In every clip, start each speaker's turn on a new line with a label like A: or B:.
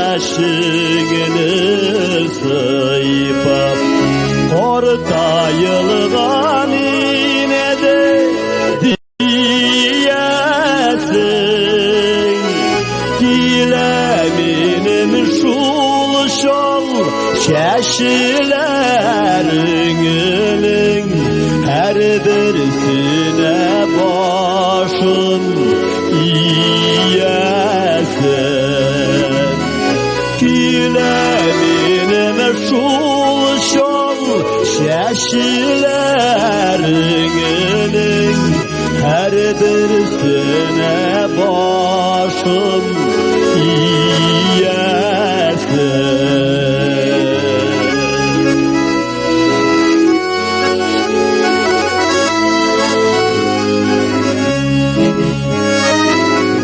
A: Чәчеңне сыйпап, картаелган инде диясең. Килә минем шул чал чәчләреңнең һәрберсенә башым иясең. Килә минем шул чал чәчләреңнең һәрберсенә башым иясең.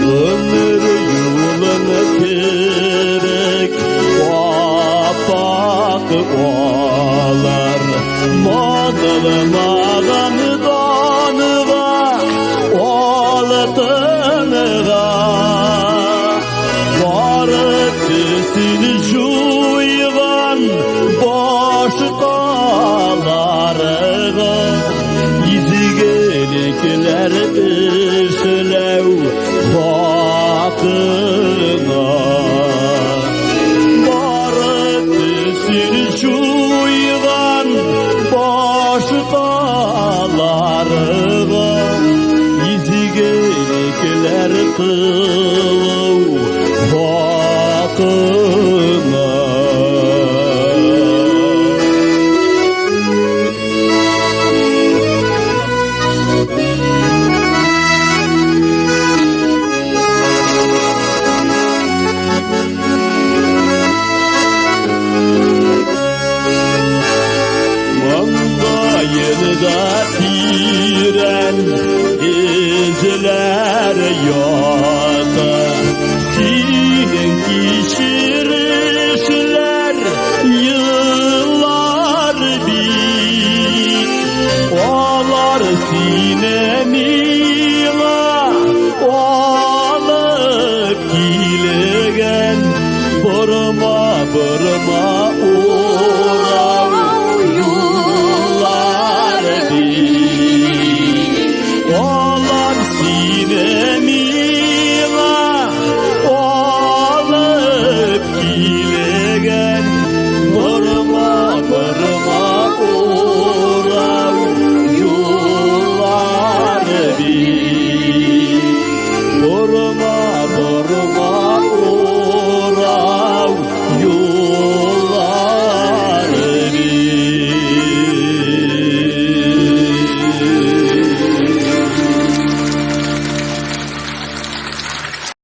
A: Гомер юлым кебек аппак алар, манылмаган данга, алтынга. Бары төсен җуйган башкаларга изгелекләр эшләү хакына. Бары төсен җуйган башкаларга изгелекләр кылу хакына. Маңгаенда тирән эзләр ята, синең кичерешләр еллар бит. Алар сине миңа алып килгән, борма-борма урап.